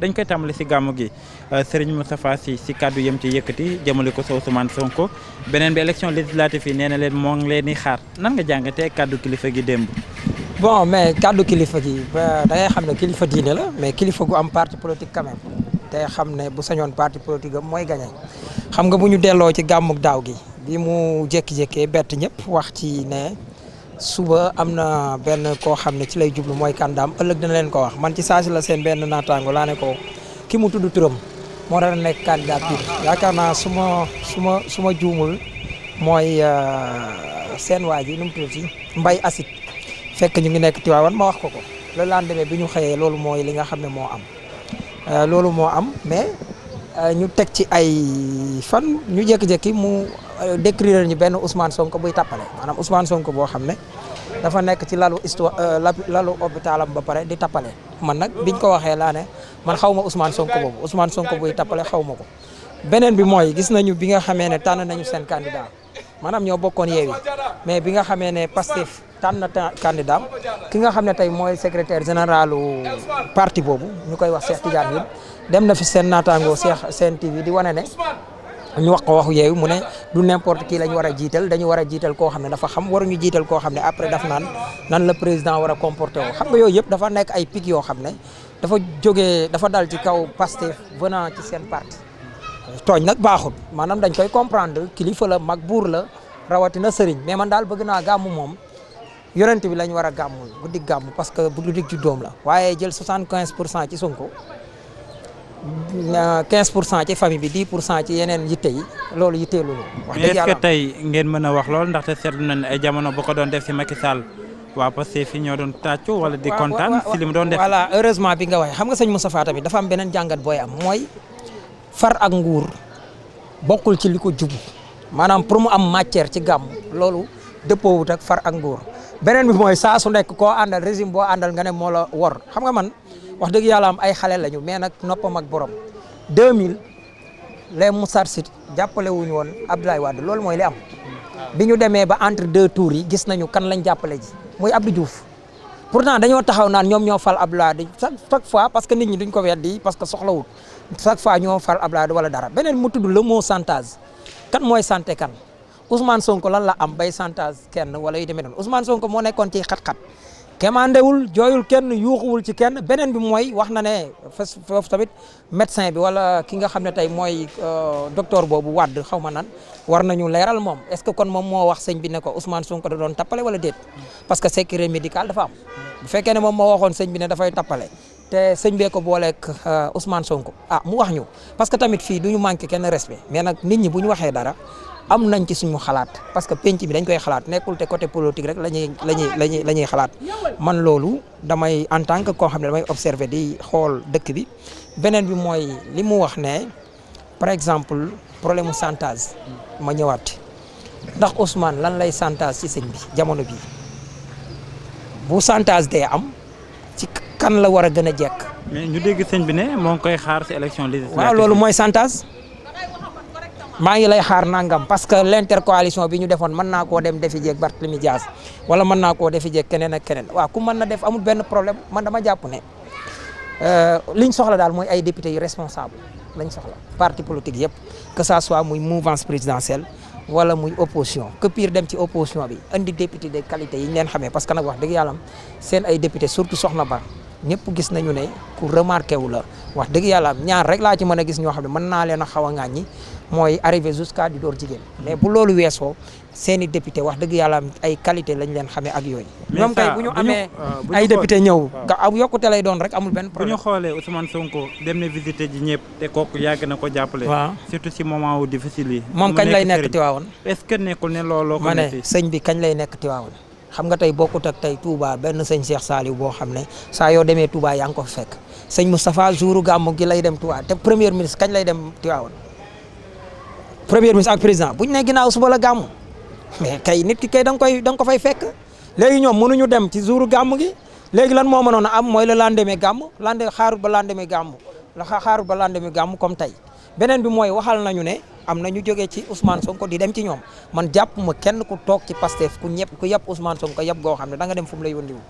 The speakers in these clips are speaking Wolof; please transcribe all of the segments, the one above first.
dañ koy tàmbali si gàmmu gi Serigne Moustapha Sy si kàddu yëm ci yëkkati jëmale ko sa Ousmane Sonko beneen bi élection législative yi nee na leen moo ngi leen di xaar nan nga jàngatee kàddu kilifa gi démb. bon mais kàddu kilifa gi da ngay xam ne kilifa diine la mais kilifa gu am parti politique quand même te xam ne bu sañoon parti politique am mooy gagné xam nga bu ñu delloo ci gàmmuk daaw gi bi mu jékki-jékkee bett ñëpp wax ci ne suba am na benn koo xam ne ci lay jublu mooy kandaam ëllëg dina leen ko wax man ci saasi la seen benn naataango laa ne ko ki mu tudd turam moo dana nekk candidat bi yaakaar naa su ma juumul mooy seen waa ji nu mu tudd ci Mbay Asit fekk ñu ngi nekk Tiwaawan ma wax ko le lendemain bi ñu xëyee loolu mooy li nga xam ne moo am mais ñu teg ci ay fan ñu jékki-jékki mu décrire ñu benn Ousmane Sonko buy tappale maanaam Ousmane Sonko boo xam ne dafa nekk ci lalu hôpitalam ba pare di tappale man nag biñ ko waxee laa ne man xaw ma Ousmane Sonko boobu Ousmane Sonko buy tappale xaw ma ko. beneen bi mooy gis nañu bi nga xamee ne tànn nañu seen candidat maanaam ñoo bokkoon Yewwi mais bi nga xamee ne Pastef tànn na candidat ki nga xam ne tey mooy secrétaire généralu parti boobu ñu koy wax Cheikh Tidiane yëpp dem na fi seen naataangoo Sen TV di wane ne ñu wax ko waxu Yewwi mu ne du n'importe qui lañ war a jiital dañu war a jiital koo xam ne dafa xam waruñu jiital koo xam ne après daf naan nan la président war a comporté woo xam nga yooyu yëpp dafa nekk ay pic yoo xam ne dafa dal ci kaw Pastef venant ci seen parti tooñ nag baaxul maanaam dañ koy comprendre kilifa la mag buur la rawatina sëriñ mais man daal bëgg naa gàmmu moom yonent bi lañ war a gàmmul guddi gàmmu parce que bu guddi juddoom la waaye jël 75% ci Sonko 15% ci famille bi 10% ci yeneen yitte yi loolu yitteelu ñu wax dëgg yàlla est-ce que tey ngeen mën a wax lool ndaxte seetlu nañ ay jamono bu ko doon def si Macky Sall waa Pastef fi ñoo doon tàccu wala di kontaan si li mu doon def. voilà heureusement bi nga waxee xam nga sëñ Moustapha tamit dafa am beneen jàngat booy am mooy far ak nguur bokkul ci li ko jubu maanaam pour mu am matière ci gàmm loolu dëppoowut ak far ak nguur beneen bi mooy saa su nekk koo àndal régime boo àndal nga ne moo la wor xam nga man wax dëgg yàlla am ay xale lañu mais nag noppam ak borom 2000 les Moustarchidines jàppale wuñu woon Abdoulaye Wade loolu mooy li am bi ñu demee ba entre deux tours yi gis nañu kan lañ jàppale ji muy Abdou Diouf pourtant dañoo taxaw naan ñoom ñoo fal Abdoulaye chaque fois parce que nit ñi duñ ko weddi parce que soxlawut chaque fois ñoo fal Abdoulaye wala dara beneen mu tudd le mot chantage kan mooy santé kan Ousmane Sonko lan la am bay chantage kenn wala yu demee noonu Ousmane Sonko moo nekkoon ci xat-xat kemandewul jooyul kenn yuuxuwul ci kenn beneen bi mooy wax na ne foofu tamit médecin bi wala ki nga xam ne tey mooy docteur boobu Wade xaw ma nan war nañu leeral moom est-ce que kon moom moo wax sëñ bi ne ko Ousmane Sonko da doon tappale wala déet parce que secret médical dafa am bu fekkee ne moom moo waxoon sëñ bi ne dafay tappale te sëñ bee ko booleeg Ousmane Sonko mu wax ñu parce que tamit fii du ñu manqué kenn respect mais nag nit ñi bu ñu waxee dara am nañ ci suñu xalaat parce que penc bi dañ koy xalaat nekkul te côté politique rek la ñuy xalaat man loolu damay en tant que koo xam ne damay observer di xool dëkk bi beneen bi mooy li mu wax ne par exemple problème mu chantage ma ñëwaat ndax Ousmane lan lay chantage ci sëñ bi jamono bi bu chantage dee am ci kan la war a gën a jekk. mais ñu dégg sëñ bi ne moo ngi koy xaar ci élection législative. waaw loolu mooy chantage. maa ngi lay xaar nangam parce que l'intercoalition bi ñu defoon mën naa koo dem defi jeeg Barthélémy Dias wala mën naa koo defi jeeg keneen ak keneen waaw ku mën na def amul benn problème man dama jàpp ne liñ soxla daal mooy ay députés yu responsable lañ soxla parti politique yëpp que ça soit muy mouvance présidentielle wala muy opposition que pire dem ci opposition bi indi député de qualité yi ñu leen xamee parce que nag wax dëgg yàlla seen ay député surtout Soxna Ba ñëpp gis nañu ne ku remarqué wu la wax dëgg yàlla ñaar rek laa ci mën a gis ñoo xam ne mën naa leen a xaw a ŋàññi mooy arrivé jusqu'à di door jigéen mais bu loolu weesoo seen i député wax dëgg yàlla ay qualité lañ leen xamee ak yooyu. ñoom kay bu ñu amee ay député ñëw nga am yokkute lay doon rek amul benn problème. bu ñu xoolee Ousmane Sonko dem na visiter ji ñëpp te kooku yàgg na ko jàppale. waaw surtout si moment wu difficile yi. moom kañ lay nekk Tiwaawoon. est-ce que nekkul ne looloo ko ma ne sëñ bi kañ lay nekk Tiwaawoon. xam nga tey bokkut ak tey Touba benn sëñ Cheikh Saliou boo xam ne saa yoo demee Touba yaa ngi ko fi fekk sëñ Moustapha jouru gàmmu gi lay dem Touba te premier ministre kañ lay dem Tiwaawoon premier ministre ak président buñ ne ginnaaw suba la gàmmu mais kay nit ki kay da nga ko fay fekk léegi ñoom mënuñu dem ci jouru gàmmu gi léegi lan moo mënoon a am mooy le lendemain gàmmu xaarut ba lendemain gàmmu comme tey beneen bi mooy waxal nañu ne am na ñu jógee ci Ousmane Sonko di dem ci ñoom man jàpp ma kenn ku toog ci Pastef ku yeb Ousmane Sonko yeb goo xam ne da nga dem fu mu la yónniwu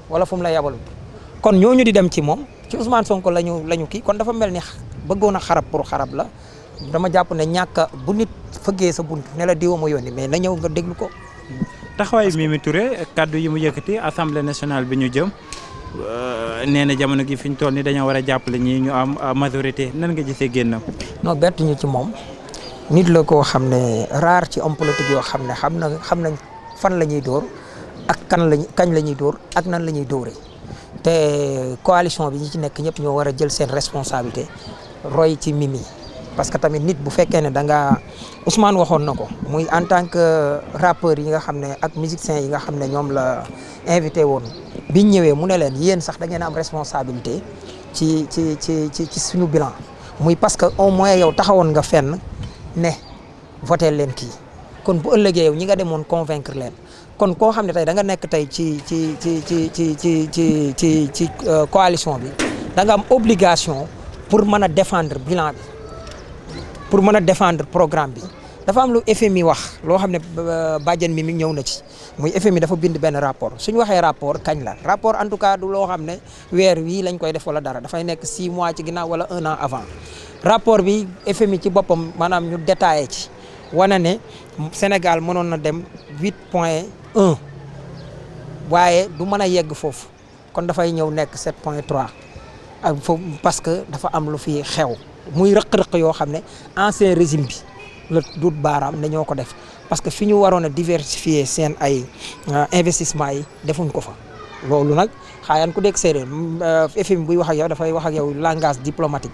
wala fu mu la yabalu kon ñooñu di dem ci moom ci Ousmane Sonko lañu kii kon dafa mel ni bëggoon a xarab pour xarab la dama jàpp ne ñàkk bu nit fëggee sa bunt ne la diwa ma yónni mais na ñëw nga déglu ko. taxawaay Mimi Touré kaddu yi mu yëkkati assemblée nationale bi ñu jëm nee na jamono gi fi ñu toll ni dañoo war a jàppale ñi ñu am majorité nan nga gisee génnam. non bett ñu ci moom nit la koo xam ne rare ci homme politique yoo xam ne xam nañ fan la ñuy dóor ak kañ la ñuy dóor ak nan la ñuy dóoree te coalition bi ñi ci nekk ñëpp ñoo war a jël seen responsabilité roy ci Mimi. parce que tamit nit bu fekkee ne da nga Ousmane waxoon na ko muy en tant que rappeur yi nga xam ne ak musiciens yi nga xam ne ñoom la invité woon biñ ñëwee mu ne leen yéen sax da ngeen am responsabilité ci suñu bilan muy parce que au moins yow taxawoon nga fenn ne voté leen kii kon bu ëllëgee yow ñi nga demoon convaincre leen kon koo xam ne tey da nga nekk tey ci coalition bi da nga am obligation pour mën a défendre bilan bi. pour mën a défendre programme bi dafa am lu FMI wax loo xam ne bàjjen mi ñëw na ci muy FMI dafa bind benn rapport suñu waxee rapport kañ la rapport en tout cas du loo xam ne weer wii lañ koy def wala dara dafay nekk 6 mois ci ginnaaw wala 1 an avant rapport bi FMI ci boppam maanaam ñu détaillé ci wane ne Sénégal mënoon na dem 8.1 waaye du mën a yegg foofu kon dafay ñëw nekk 7.3 ak foofu parce que dafa am lu fi xew. muy rëq-rëq yoo xam ne ancien régime bi la dut baaraam ne ñoo ko def parce que fi ñu waroon a diversifier seen ay investissement yi defuñ ko fa loolu nag xaayaan ku dégg séeréer FMI buy wax ak yow dafay wax ak yow langage diplomatique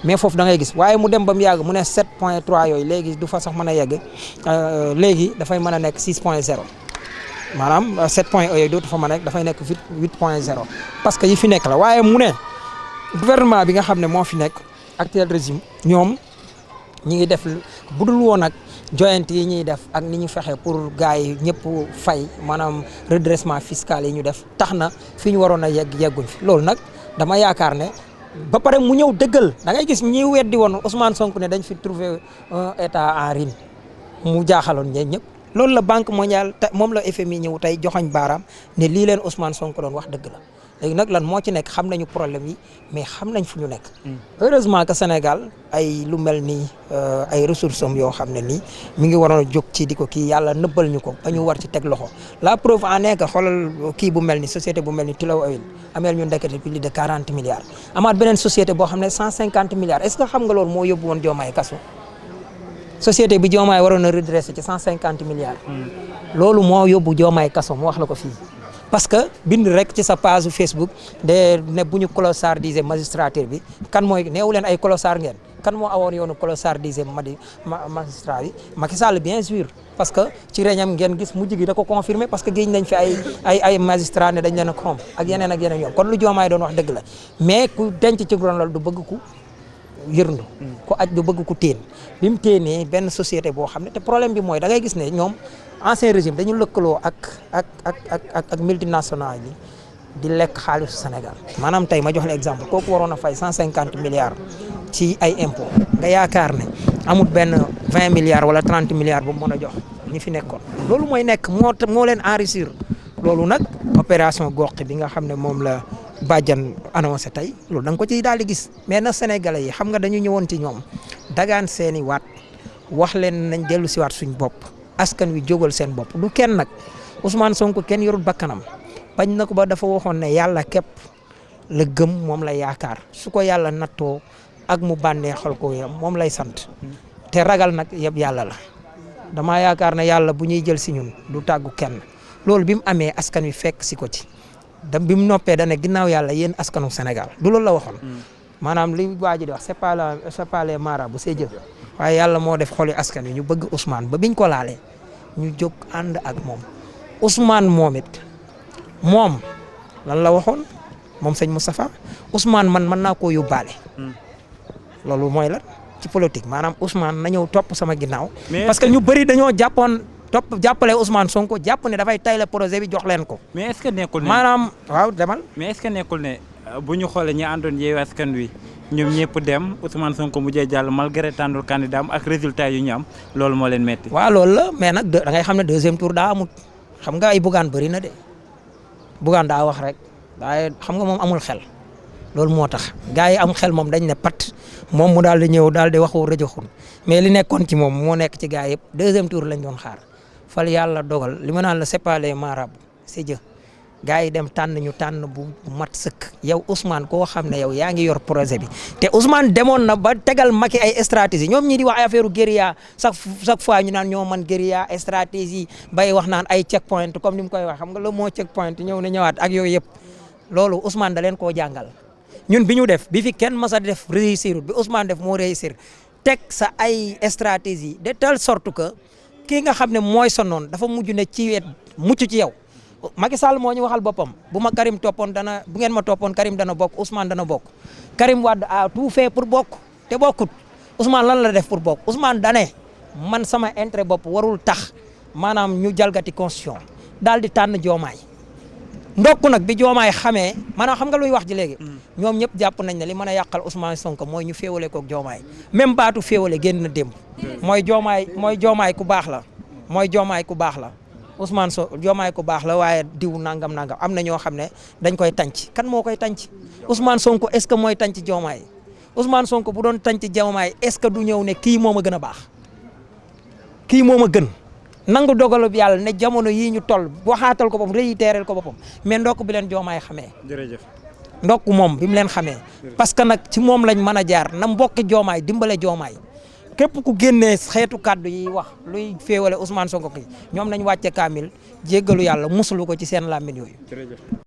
mais foofu da ngay gis waaye mu dem ba mu yàgg mu ne 7.3 yooyu léegi du fa sax mën a yegg léegi dafay mën a nekk 6.0 maanaam 7 point yooyu dootu fa mën a nekk dafay nekk 8.0 parce que yi fi nekk la waaye mu ne gouvernement bi nga xam ne moo fi nekk actuel régime ñoom ñi ngi def budul woon ak joyante yi ñuy def ak ni ñu fexe pour gars yi ñëpp fay maanaam redressement fiscal yi ñu def tax na fi ñu waroon a yegguñ fi loolu nag dama yaakaar ne ba pare mu ñëw dëggal da ngay gis ñi weddi woon Ousmane Sonko ne dañ fi trouver un état en ruine mu jaaxaloon ñëpp loolu la banque mondiale moom la FMI ñëw tey joxañ baaraam ne lii leen Ousmane Sonko doon wax dëgg la léegi nag lan moo ci nekk xam nañu problème yi mais xam nañ fu ñu nekk. heureusement que Sénégal ay lu mel ni ay ressources am yoo xam ne nii mi ngi waroon a jóg ci di ko kii yàlla nëbbal ñu ko ba ñu war ci teg loxo la preuve en est que xoolal kii bu mel ni société bu mel ni Tullow Oil ameel ñu ndekete plus de 40 milliards. amaat beneen société boo xam ne 150 milliards est-ce que xam nga loolu moo yóbbu woon Diomaye kaso société bi Diomaye waroon a redressé ci 150 milliards. loolu moo yóbbu Diomaye kaso mu wax la ko fii. parce que bind rek ci sa page Facebook de ne bu ñu clochardisé magistrature bi kan mooy neewu leen ay clochard ngeen kan moo awoon yoonu clochardisé magistrat bi Macky Sall bien sûr parce que ci réñam ngeen gis mujj gi da ko confirmer parce que géej nañ fi ay magistrat ne dañ leen a xom ak yeneen yoon kon lu Diomaye doon wax dëgg la mais ku denc ci ron loolu du bëgg ku yërndu ku aj du bëgg ku téen bi mu téenee benn société boo xam ne te problème bi mooy da ngay gis ne ñoom ancien régime dañu lëkkaloo ak multinationales yi di lekk xaalisu Sénégal maanaam tey ma jox la exemple kooku waroon a fay 150 milliards ci ay impôts nga yaakaar ne amul benn 20 milliards wala 30 milliards bu mu mën a jox ñi fi nekkoon loolu mooy nekk moo leen enrichir loolu nag opération gox bi nga xam ne moom la bàjjan annoncé tey loolu da nga ko ciy daal di gis mais na Sénégalais yi xam nga dañu ñëwoon ci ñoom dagaan seeni waat wax leen nañ dellu si waat suñ bopp askan wi jógal seen bopp du kenn nag Ousmane Sonko kenn yorul bakkanam bañ na ko ba dafa waxoon ne yàlla képp la gëm moom la yaakaar su ko yàlla nattoo ak mu bànneexal ko yam moom lay sant te ragal nag yëpp yàlla la dama yaakaar ne yàlla bu ñuy jël si ñun du tàggu kenn loolu bi mu amee askan wi fekk si ko ci bi mu noppee da ne ginnaaw yàlla yéen askanu Sénégal du loolu la waxoon maanaam li waa ji di wax c'est pas les marabouts c'est Dieu waaye yàlla moo def xoli askan wi ñu bëgg Ousmane ba biñ ko laalee ñu jóg ànd ak moom Ousmane moom it moom lan la waxoon moom sëñ Moustapha Ousmane man mën naa koo yóbbaale loolu mooy la ci politique maanaam Ousmane na ñëw topp sama ginnaaw parce que ñu bëri dañoo jàppale Ousmane Sonko jàpp ne dafay tayle projet bi jox leen ko mais est-ce que nekkul ne maanaam waaw demal mais est-ce que nekkul ne bu ñu xoolee ñi àndoon Yewwi Askan Wi ñoom ñëpp dem Ousmane Sonko mujjee jàll malgré tànnul candidat am ak résultat yu ñu am loolu moo leen metti waaw loolu la mais nag da ngay xam ne deuxième tour daa amut xam nga ay Bougane bëri na de Bougane daa wax rek waaye xam nga moom amul xel loolu moo tax gars yi am xel moom dañ ne pat moom mu daal di ñëw daal di waxu rajoxun mais li nekkoon ci moom moo nekk ci gars yëpp deuxième tour lañ doon xaar fal yàlla dogal li ma naan la c'est pas les marabouts c'est Dieu gars yi dem tànn ñu tànn bu mat sëkk yow Ousmane koo xam ne yow yaa ngi yor projet bi te Ousmane demoon na ba tegal Macky ay stratégie ñoom ñi di wax ay affaire guérilla chaque fois ñu naan ñoo man guérilla stratégie bay wax naan ay check point comme ni mu koy wax xam nga le mot check point ñëw na ñëwaat ak yooyu yëpp loolu Ousmane da leen koo jàngal ñun bi ñu def bi fi kenn mës a def réussir bi Ousmane def moo réussir teg sa ay stratégie de telle sorte que kii nga xam ne mooy sa noon dafa mujj ne ci wet mucc ci yow Macky Sall moo ñu waxal boppam bu ma Karim toppoon bu ngeen ma toppoon Karim dana bokk Ousmane dana bokk Karim Wade a tout fait pour bokk te bokkut Ousmane lan la def pour bokk Ousmane dane man sama intérêt bopp warul tax maanaam ñu jalgati constitution daal di tànn Diomaye ndokk nag bi Diomaye xamee maanaam xam nga luy wax ji léegi ñoom ñëpp jàpp nañ ne li mën a yàqal Ousmane Sonko mooy ñu féewale koog Diomaye même baatu féewale génn na démb mooy Diomaye ku baax la mooy Diomaye ku baax la Ousmane Diomaye ku baax la waaye diw nangam am na ñoo xam ne dañ koy tànc kan moo koy tànc Ousmane Sonko est-ce que mooy tànc Diomaye Ousmane Sonko bu doon tànc Diomaye est-ce que du ñëw ne kii moo ma gën a baax kii moo ma gën nangu dogalub yàlla ne jamono yii ñu toll waxaatal ko boppam réitérel ko boppam mais ndokk bi leen Diomaye xamee. jërëjëf. ndokk moom bi mu leen xamee. parce que nag ci moom lañ mën a jaar na mbokki Diomaye dimbale Diomaye képp ku génnee xeetu kàddu yi wax luy féewale Ousmane Sonko kii ñoom nañ wàcce kaamil jéggalu yàlla musulu ko ci seen làmmiñ yooyu.